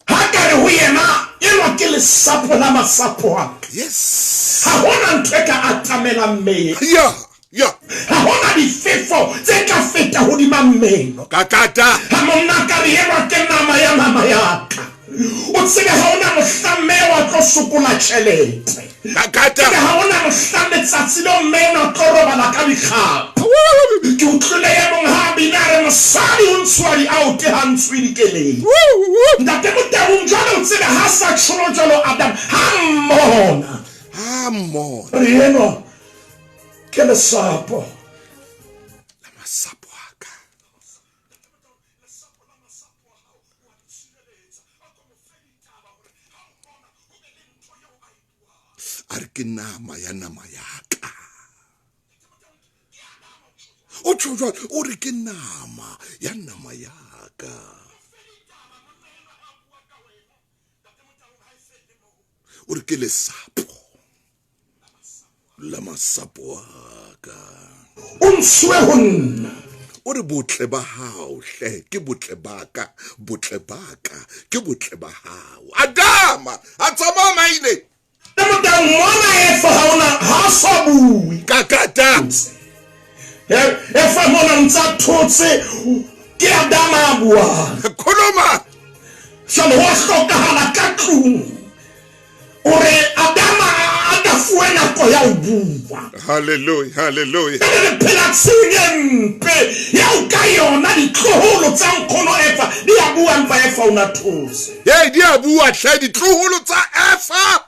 Ha ka re ho yena, Enwa ke lesapo la masapo a ka. Yes. Ha ho na ntho e ka atamelang mmele. Ya, ya. Ha ho na difefo tse tla feta hodima mmele. Ka kata. Ha monna ka re, Enwa ke nama ya nama ya ka. O tsebe ha ho na mohla mme wa tlo sokola tjhelete. Ka kata. Tsebe ha ho na mohla letsatsi leo mme enwa tlo robala ka dikgapha. Ke utlwile e mong ha a bina a re mosadi o ntshuwa diaote ha ntshuwe dikeledi. Ntate Motaung jwale o tsebe ha sa tjholo jwalo Adam ha mmona. Ha mmona. Re enwa ke lesapo. La masapo a ka. A re ke nama ya nama ya ka. O tjho jwalo, o re ke nama ya nama ya ka. O re ke lesapo la masapo a ka. O ntshuwe ho nna. O re botle ba hao hle ke botle ba ka, botle ba ka ke botle ba hao. Adama a tsamaya maile. Le motang mona Efa ha ona ha sa bue. Ka kata. Efa mona ntsa thotse ke Adama a buang. Khuluma. Jwale ho hlokahala ka tlung. O re Adama a ka fuwe nako ya ho bua. Hallelujah, hallelujah. Jwale re phela tshiung e mpe eo ka yona ditloholo tsa nkgono Efa di a bua empa Efa o na thotse. Hey, di a bua hle ditloholo tsa Efa.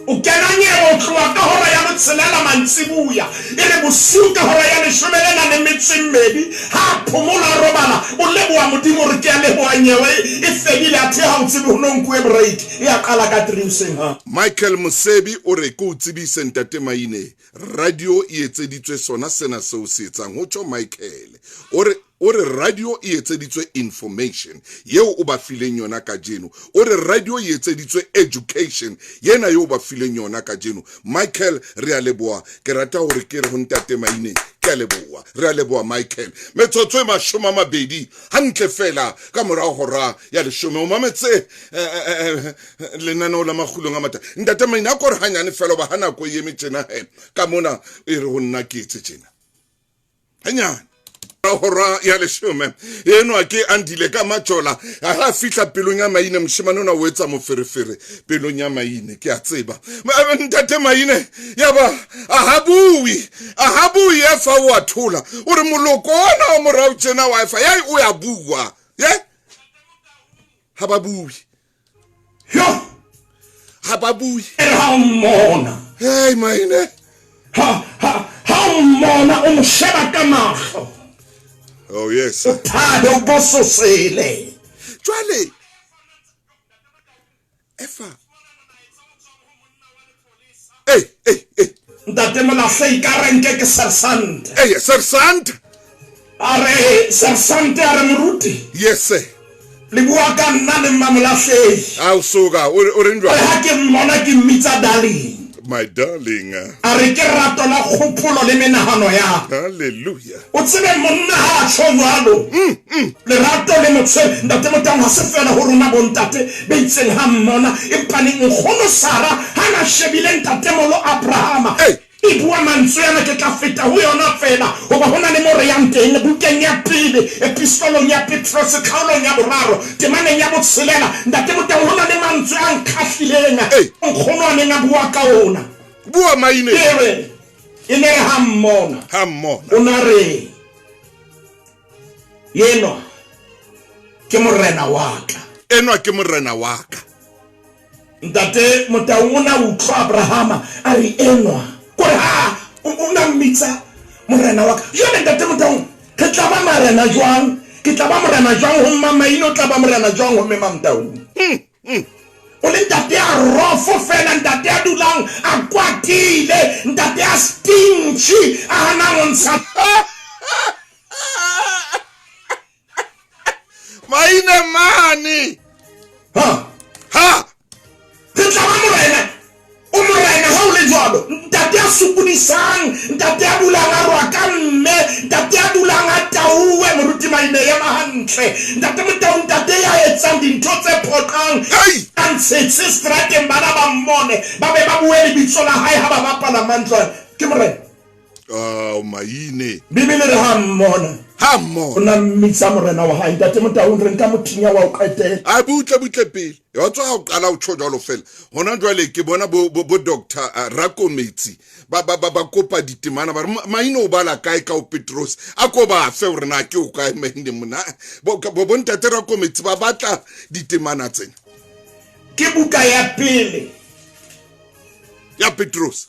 O kena nyewe o tloha ka hora ya botshelela mantsiboya, e re bosiu ka hora ya leshome le nang le metso e mmedi, ha a phomola a robala, o leboha Modimo o re, Ke a leboha nyewe e fedile, athe ha o tsebe ho no nkuwe break e a qala ka three hoseng ha. Michael Mosebi o re, Ke o tsebise Ntate Maine, radio e etseditswe sona sena seo se etsang, ho tjho Michael. O re, O re radio e etseditswe information yeo o ba fileng yona kajeno. O re radio e etseditswe education yena yeo o ba fileng yona kajeno. Michael, re a leboha. Ke rata hore ke re ho Ntate Maine, ke a leboha. Re a leboha Michael. Metsotso e 20 hantle feela ka mora hora ya leshome. O mametse eh, eh, eh, lenaneo la Makgulong a Mata. Ntate Maine, a ko re hanyane feela hoba ha nako e eme tjena he, ka mona e re ho nna ke etse tjena. Hanyane. Hora ya leshome enwa ke Andile ka Majola ha a fihla pelong ya Maine. Moshemane ona o etsa moferefere pelong ya Maine, ke a tseba. Ntate Maine ya ba a ha bue, a ha bue Efa o a thola. O re moloko ona wa morao tjena wa Efa, ya o ya bua. Ye? Ha ba bue. Yo! Ha ba bue. E re ha o mmona. Hey, Maine. Ha, ha, ha o mmona, o mo sheba ka mahlo. Oh, yes. O thabe, o bososele. Jwale, Efa. Hey, hey, hey. Ntate Molahlei ka renke ke sersante. Hey, sersante. A re sersante a re moruti. Yes sir. Le bua ka nna le mma Molahlei. A o soka o reng jwang? Ha ke mmona ke mmitsa darling. My darling. A re ke rato la kgopolo le menagano ya ka. Hallelujah. O tsebe monna ha a tjho jwalo. Lerato le mo tshwere. Ntate Motaung ha se feela ho rona bontate be itseng ha mmona, empa neng nkgono Sara ha na shebile ntatemolo Abrahama. E bua mantswe ana, ke tla feta ho yona feela, hoba ho na le mo re yang teng, bukeng ya pele, epistolong ya Petrose, kgaolong ya boraro, temaneng ya botshelela. Ntate Motaung, ho na le mantswe a nkgahlileng, nkgono a neng a bua ka ona. Bua maine. Ke re, e ne re ha mmona. Ha mmona. O na re, Enwa ke morena wa ka. Enwa ke morena wa ka. Ntate Motaung o na utlwa Abrahama a re enwa, kore ha o na mmitsa morena wa ka. Jwale Ntate Motaung, re tla ba marena jwang? Ke tla ba morena jwang ho Mmamaine? O tla ba morena jwang ho Mme Mamotaung? O le ntate ya rofo fela, ntate ya dulang a kwatile, ntate ya stingy, a hanang ho ntsha. Maine mane. Ha. Ha. Re tla ba morena. O morena ha o le jwalo. Ntate ya sokodisang, ntate ya dulang a rwa ka mme, ntate ya dulang a tauwe, moruti Maine ema hantle. Ntate Motau, ntate ya etsang dintho tse phoqang. A ntshetse strateng bana ba mmone, ba be ba bue lebitso la hae ha ba bapala mantlwane. Ke morena. Oh, Maine. Bibele re ha mmona. Ha mmona. O na mmitsa morena wa hae. Ntate Motaung re nka mothinya wa o qetela. A butle butle pele. Ya tswa ha o qala o tjho jwalo fela. Hona jwale ke bona bo bo, bo Doctor Rakometsi ba ba ba, ba kopa ditemana ba re Maine o bala kae ka o Petros. A ko ba fe hore na ke o kae Maine mona. Bo bo, bo ntate Rakometsi ba batla ditemana tsena. Ke buka ya pele ya Petros.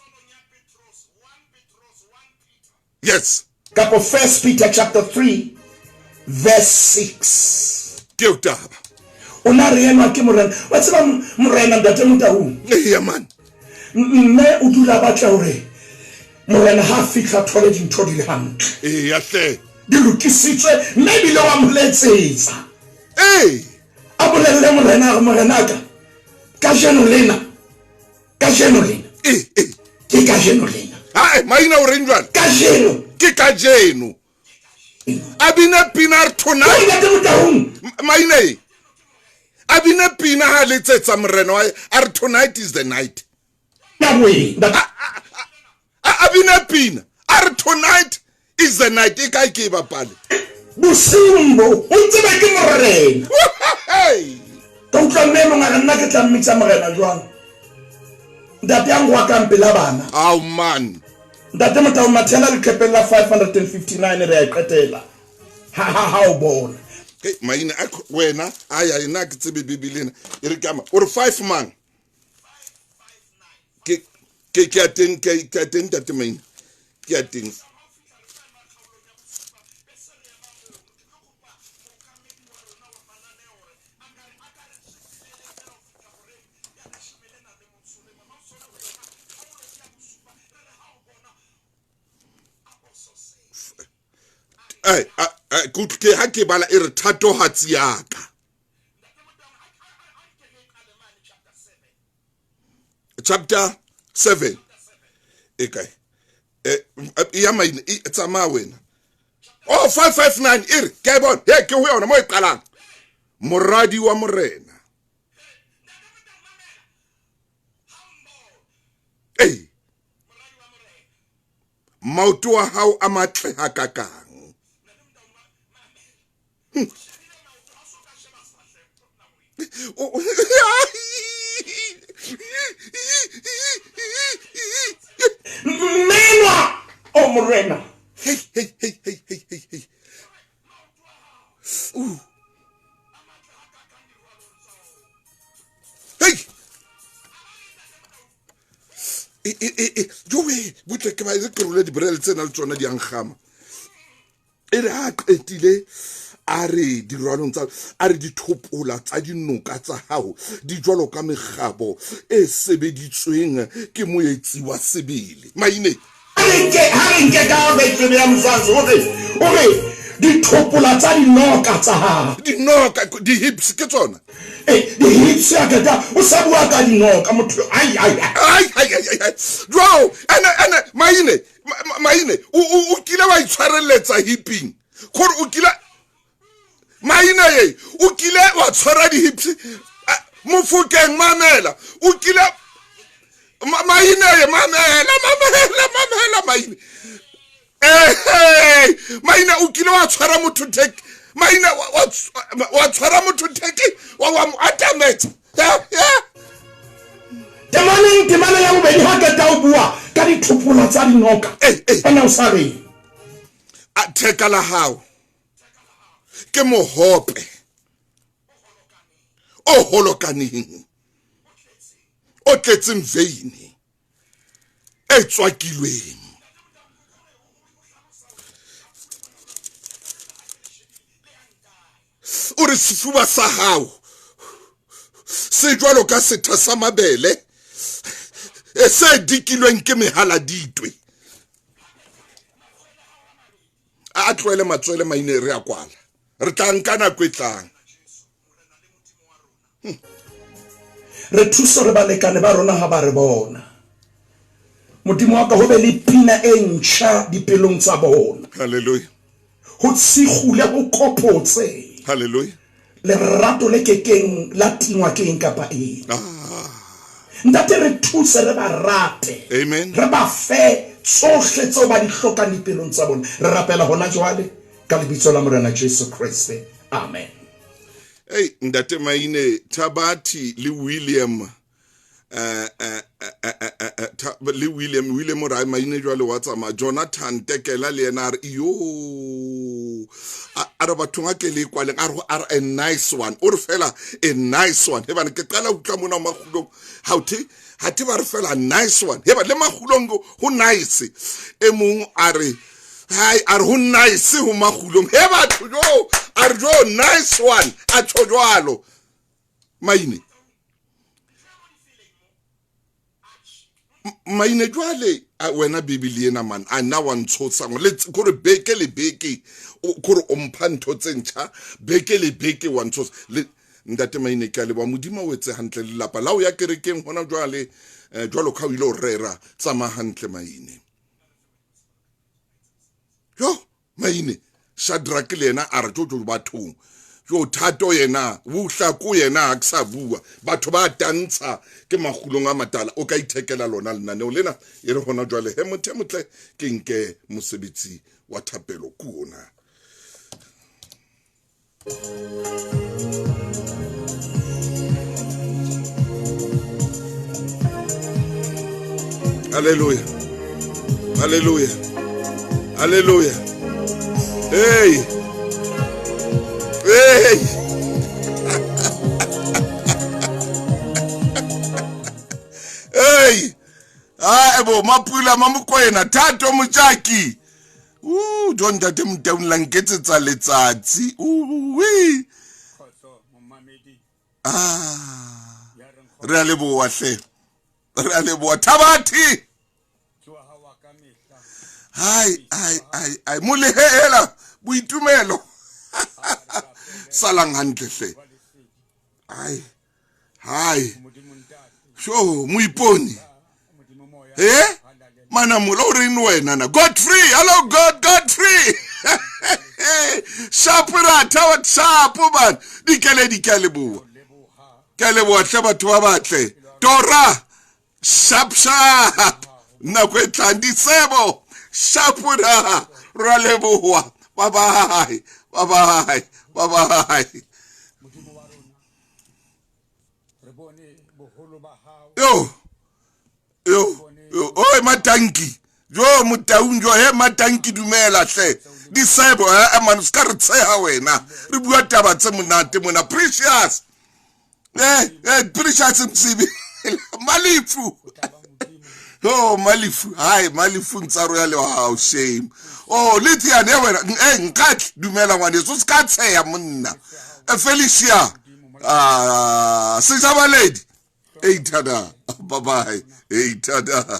Yes. Kapo 1 Peter chapter 3 verse 6. Ke o taba. O na re enwa ke morena. Wa tseba morena ntate Motaung. Eya man. Mme o dula batla hore morena ha fihla thole dintho di le hantle. Eya hle. Di lokisitswe mme ebile wa mo letsetsa. Ee. A bolelle morena a re morenaka kajeno lena Kajeno lena. Eh, eh. Ke kajeno lena. Hae, maina o reng jwale? Kajeno. Ke kajeno. A bina pina a re tonight. Ntate Motaung. Maina e. A bina pina ha letsetsa morena wa a re tonight is the night. A bina pina a re tonight is the night e kae ke e bapale. Bosiung bo o tsebe ke morena. Ka utlwa mme mongwe a re nna ke tla mmitsa morena jwang? Ntate a ngwakang pela bana. Ao man. Ntate Motau mathela leqhepeng la 559 re a e qetela. Ha ha ha o bona. Hey, maina a wena a ya ena ke tsebe Bibele ena e re ke ama o re 5 mang? Ke ke ke a teng ke a teng ntate Maina ke a teng. Ai ke ha ke bala e re thatohatsi ya ka. Chapter 7 e kae? Ya maina e tsamaya wena. Oh 559 e re ke a e bona. He ke ho yona mo e qalang. Moradi wa morena. Ei. Maoto a hao a matle hakakang. Mmenwa o morena. Hey, hey, hey, hey, hey, hey, hey. Ooh. Hey. E, e, e, e, jowe, butle ke ba e ke role dibrele tsena le tsona di ankgama. E re ha qetile a re dirwanong tsa a re dithopola tsa dinoka tsa hao di jwalo ka mekgabo e sebeditsweng ke moetsi wa sebele. Maine. Ha re nke, ha re nke ka Bethele ya Mzansi, o re, o re, Dithopola tsa dinoka tsa hao. Dinoka, di-hips ke tsona. Ee, di-hips ya ka, o sa bua ka dinoka motho. Ai, ai, ai. Ai, ai, ai, ai. Jwao, ene, ene, maine, maine, o, o, o kile wa itshwarelletsa hipping. Gore o kile, maine ye, o kile wa tshwara di-hips. Mofokeng, mamela, o kile, maine ye, mamela, mamela, mamela, maine. Ee, maina o kile wa tshwara motho theke, maina wa tshwara motho theke, wa mo atametsa. Temaneng, temana ya bobedi ha qeta o bua ka dithopola tsa dinoka. Ena o sa reng? A theka la hao ke mohope o holokaneng o tletseng veine e tswakilweng. O re sefuba sa hao se jwalo ka setha sa mabele e se dikilweng ke mehaladitwe. A tlohele matswele maine, re a kwala, re tla nka nako e tlang. Re thuse hore balekane ba rona ha ba re bona, Modimo wa ka, ho be le pina e ntjha dipelong tsa bona. Hallelujah. Ho tshikgule, ho kopotse. Hallelujah. Lerato le ke keng la tingwa ke eng kapa eng. Ah. Ntate, re thuse re ba rate. Amen. Re ba fe tsohle tseo ba di hlokang dipelong tsa bona. Re rapela hona jwale ka lebitso la Morena Jesu Kreste. Amen. Ei, Ntate Maine, Thabati le William, le William, William o re Maine jwale wa tsamaya. Jonathan Tekela le yena a re yo, a re bathong a ke le kwaleng, a re a re a nice one, o re fela a nice one. Hebane ke qala ho utlwa mona makgulong, ha o the ha the ba re fela nice one. Heba le makgulong ho nice. E mong a re hai, a re ho nice ho makgulong. He batho jo, a re jo nice one, a tjho jwalo. Maine. Maine jwale, a wena Bibele ena man, a nna wa ntshosa le kore beke le beke, kore o mpha ntho tse ntjha, beke le beke wa ntshosa. Le Ntate Maine, ke a leboha, Modimo o etse hantle lelapa la o ya kerekeng hona jwale, jwalo ka o ile o rera, tsamaya hantle Maine. Jo Maine, Shadrach le yena a re tjo bathong. Jo Thato yena, Bohlako yena ha ke sa bua. Batho ba tantsha ke makgulong a matala. O ka ithekela lona lenaneo lena e re hona jwale he mothe motle ke nke mosebetsi wa thapelo ke ona. Hallelujah. Hallelujah. Hallelujah. Hey. Hey. Hey. Ah, ebo Mapula Mamokwena, Thato Mojaki. Jo ntate Motaung la nketsetsa letsatsi. Wee. Ah. Re a leboha hle. Re a leboha Thabathi. Hai, hai, hai, hai. Molehela boitumelo. Salang hantle hle. Hai. Hai. Sho moipone. Eh? Mana mola o reng wena na? Godfrey, hello God, Godfrey. Sharp rata what sharp man. Dikeledi ke a leboha. Ke a leboha hle batho ba batle. Dora, sharp sharp. Nako e tlang disebo. Sharp ra. Ra leboha. Bye bye. Bye bye. Bye bye. Yo. Yo. Yo. Oi matanki. Jo motaung jo he matanki dumela hle. Disebo he man ska re tsheha wena. Re bua taba tse monate mona. Precious. Precious Msibi. Malifu. Oh Malifu. Hi Malifu ntsaro ya le wow shame. Oh Lithian he wena nkatli dumela ngwaneso ska tsheha monna. Felicia. Ah Sejaba lady. Hey tada. Bye bye. Hey tada.